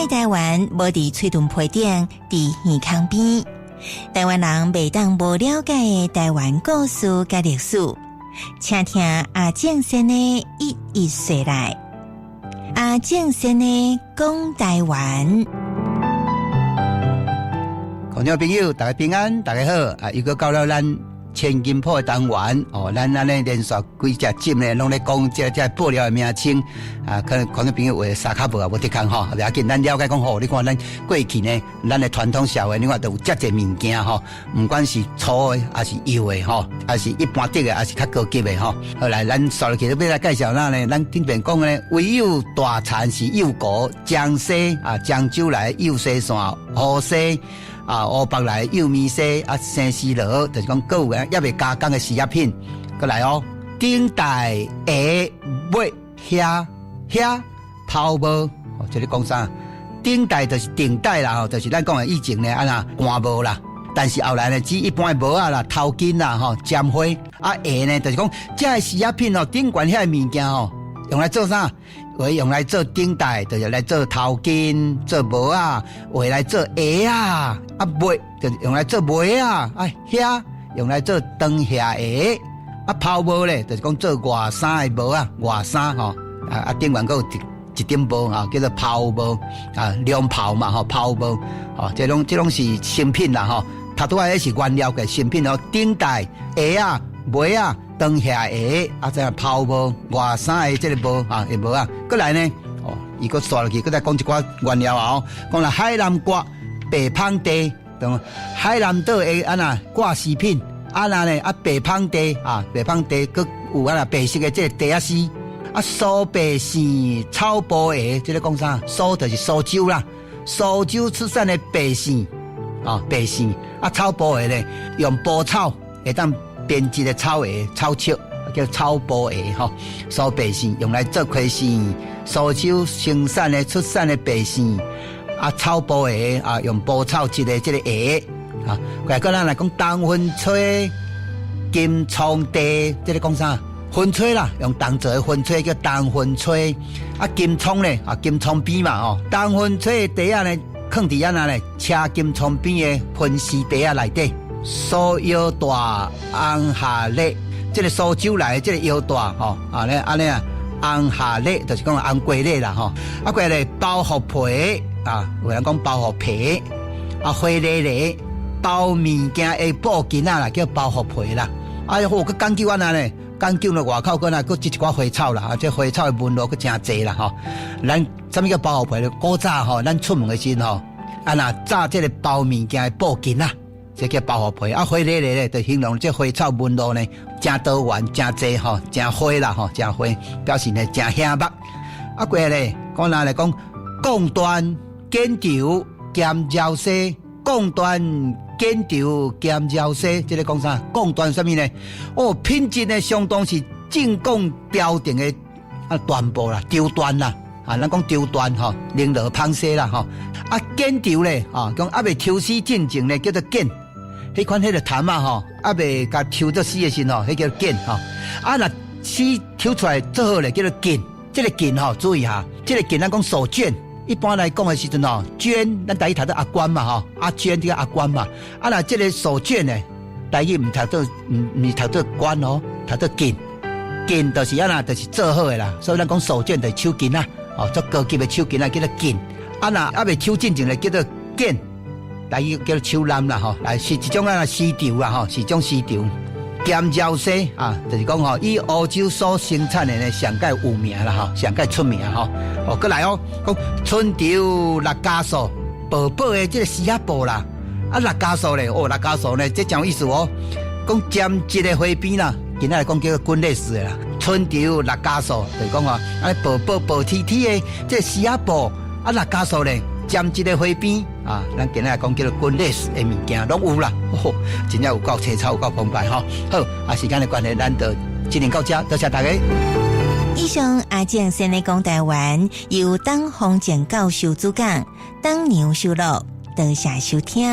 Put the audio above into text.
台灣無佇喙唇皮頂，佇耳孔邊。台灣人袂當無了解的台灣故事佮歷史，請聽阿正先的一一說來。阿正先的講台灣。觀眾朋友，大家平安，大家好啊！又閣到了咱千金鋪的單元哦，咱按呢連續幾隻集呢，攏咧講這布料的名稱啊，可能觀眾朋友有的衫較無啊，無得空吼，袂要緊，咱了解講吼，你看咱過去呢，咱的傳統社會，你看都有遮濟物件吼，毋管是粗的，抑是幼的吼，抑是一般的，抑是較高級的吼。後來咱紲落去欲來介紹哪呢？咱頂邊講的唯有大田是幼果，江西啊，漳州來幼絲線、湖西。啊，湖北來幼棉絲啊，生絲螺，就是講閣有個猶未加工的絲仔品，閣來哦。頂代鞋襪靴靴泡帽，哦，這咧講啥？頂代就是頂帶啦，吼，就是咱講的以前呢，按怎官帽啦。但是後來呢，指一般的帽仔啦、頭巾啦、吼、針花啊鞋呢，就是講這个絲仔品哦，頂懸遐个物件吼，用來做啥？會用來做頂帶，就是來做頭巾、做帽仔，會來做鞋仔，啊襪就是用來做襪仔，啊靴用來做長靴鞋，啊泡帽咧，就是講做外衫的帽仔，外衫吼，啊頂懸閣有一頂帽啊，叫做泡帽啊，龍袍嘛吼，泡帽，吼，這攏是成品啦吼，頭拄仔彼是原料的成品哦，頂帶鞋仔、襪仔。長靴鞋啊，這泡帽外衫的這个帽啊，的帽仔，閣來呢，哦，伊閣紲落去，閣再講一寡原料啊，哦，講啦海南掛白麭地，懂海南島的按怎掛飾品，啊那呢啊白麭地啊，白麭地閣有按怎白色的這个地仔絲，啊蘇白線草布鞋，這个講啥？蘇就是蘇州啦，蘇州出產的白線啊，白線啊草布鞋咧，用布草會當編織的草鞋、草尺叫草布鞋吼，蘇白線用來做開線，蘇州生產的出產的白線啊，草布鞋啊，用布草織的這个鞋啊。過來咱來講銅粉炊金蔥地，這个講啥？粉炊啦，用銅做的粉炊叫銅粉炊啊，金蔥咧啊，金蔥邊嘛吼，銅粉炊的袋仔呢，囥佇按怎咧？車金蔥邊的粉絲袋仔內底。蘇腰帶紅夏咧，這个蘇州來的這个腰帶吼，啊咧按呢啊，紅夏咧就是講紅龜咧啦吼，啊過來包袱皮啊，有人講包袱皮，啊花咧咧包物件的布巾仔啦，叫包袱皮啦。哎好，閣講究按怎咧？講究了外口閣那閣織一寡花草啦，啊，這花草的紋路閣誠濟啦吼。咱啥物叫包袱皮咧？古早吼，咱出門的時陣吼，啊若紮這个包物件的布巾仔。這叫包袱皮啊，花咧咧咧，就形容這花草紋路呢，誠多元、誠濟吼，誠花啦吼，誠花，表示呢誠顯目。啊，過來咧，講哪來講，貢緞繭綢兼繞絲，貢緞繭綢兼繞絲，這个講啥？貢緞啥物呢？哦，品質呢相當是進貢朝廷的啊緞布啦，綢緞啦，啊，咱講綢緞吼，绫羅紡紗啦吼。啊，繭綢咧，啊，講猶未抽絲進前咧，叫做繭。彼款彼个痰仔吼，猶未共抽做絲的時吼，彼叫繭吼。啊，若絲抽出來做好咧，叫做錦。這个錦吼，注意下，這个錦咱講手绢，一般來講的時陣吼，娟咱台語讀做阿娟嘛吼，阿娟這个阿娟嘛。啊，若這个手绢呢，台語毋讀做毋是讀做娟哦，讀做錦。錦就是按怎，就是做好的啦。所以咱講手绢就是手巾仔，哦，做高級的手巾仔叫做錦。啊，若猶未抽進前咧，叫做繭。台語叫做手攬啦吼，來是一種啊絲綢啦吼，是一種絲綢兼繞絲啊，就是講吼，以歐洲所生產的呢，上蓋有名啦吼，上蓋出名吼。哦，閣來哦，講春綢六家素，薄薄的這个絲仔布啦，啊六家素咧，哦六家素呢，這誠有意思哦。講針織的花邊啦，今仔來講叫做滾類似的啦。春綢六家素，就是講吼，啊薄薄薄貼貼的這个絲仔布，啊六家素咧。針織的花邊啊，咱今仔來講叫做滾 lace 的物件，攏有啦，哦，真正有夠凄慘，有夠澎湃吼。好，啊，時間的關係，咱就進行到這，多謝大家。以上阿正先的講台灣，由董宏正教授主講，董娘收錄，多謝收聽。